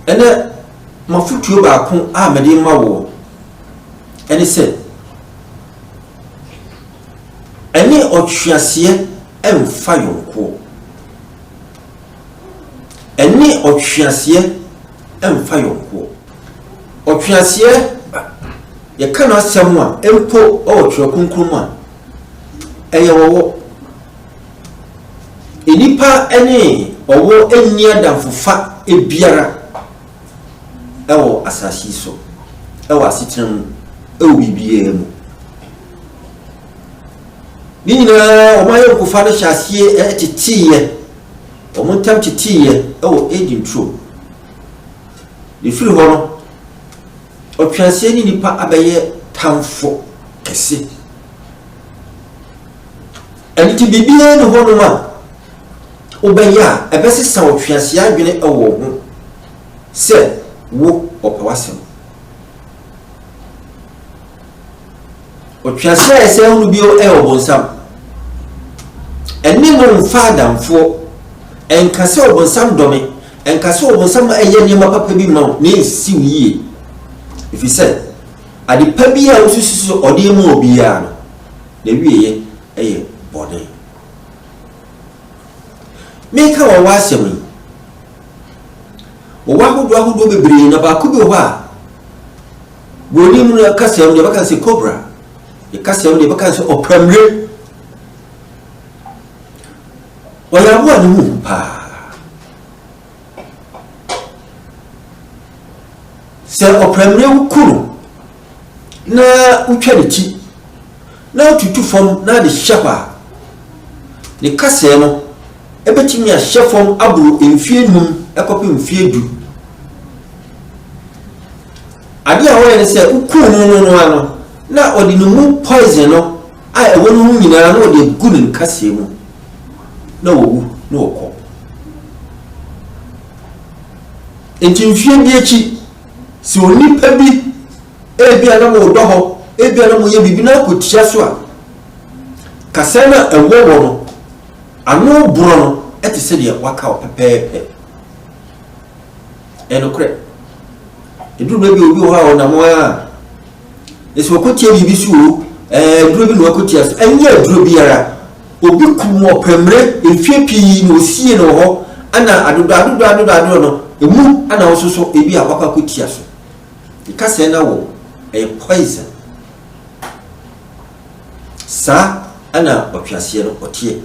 Ɛnɛ, m'afotuo baako a mede rema woɔ ɛne sɛ, ɛne ɔtweaseɛ mfa yɔnkoɔ. Ɛne ɔtweaseɛ mfa yɔnkoɔ. Ɔtweaseɛ, yɛka n'asɛm a, mpo wɔ Twerɛ Kronkron mu a, ɛyɛ ɔwɔ. Nnipa ne ɔwɔ nni adamfofa biara wɔ asase yi so, wɔ asetena mu, wɔ biribiara mu. Ne nyinaa wɔn ayɔnkofa no hyɛ aseɛ teteeɛ, wɔn ntam teteeɛ wɔ Eden turo. Ɛfiri hɔ no, ɔtweaseɛ ne nipa abɛyɛ tamfo kɛse. Ɛno nti biribiara nni hɔnom a wobɛyɛ a ɛbɛsesa ɔtweaseɛ adwene wɔ wo ho sɛ wo ɔpɛ w'asɛm. Ɔtweaseɛ a ɛsɛ hunu bio yɛ ɔbonsam. Ɛne no mfa adamfoɔ. Ɛnka sɛ ɔbonsam dɔ me. Ɛnka sɛ ɔbonsam ɛyɛ nneɛma papa bi ma wo na ɛnsi wo yie. Ɛfiri sɛ ade pa bi a wosusu sɛ ɔde ma obiara no, N'awieeɛ yɛ bɔne. Mereka wɔwɔ asɛm yi, wɔwɔ ahodoɔ ahodoɔ bebree na baako bi wɔ hɔ a, buroni mu no kasa mu deɛ yɛbɛka sɛ cobra, yɛ kasa mu deɛ yɛbɛka sɛ ɔpramire. Ɔyɛ aboa a ne ho hu paa. Sɛ ɔpramire wo ku no na wotwa ne ti na wotutu fam na ade hyɛ hɔ a, ne kasɛɛ no bɛtumi ahyɛ fam aboro mfeɛ num kɔpem mfeɛ du. Adeɛ a wɔyɛ ne sɛ wokuu no no no ano na ɔde ne mu poison no a ɛwɔ ne ho nyinaa na ɔde agu ne nkasɛɛ mu na wɔwu na wɔkɔ. Enti mfeɛ bi akyi, sɛ onipa bi ebia na moredɔ hɔ, ebia na moyɛ biribi na akɔtia so a, kasa no a ɛwɔ wɔ no, ano borɔ no te sɛ deɛ waka wo pɛpɛɛpɛ. Ɛyɛ nokorɛ. Ɛduru baabi obi wɔ hɔ a ɔnam a, ɛsɛ ɔkɔtia biribi so o, ɛɛ aduro bi na wakɔtia so, ɛnyɛ aduro biara. Obi kum ɔpɛmire mfeɛ pii na ɔsie no wɔ hɔ, ɛna adodɔ adodɔ adodɔ adodɔ no, ɛmu ɛna wososo ebi a wakɔ akɔtia so. Yɛka sɛɛ na wɔ, ɛyɛ poison. Saa ɛna ɔtweaseɛ no ɔteɛ.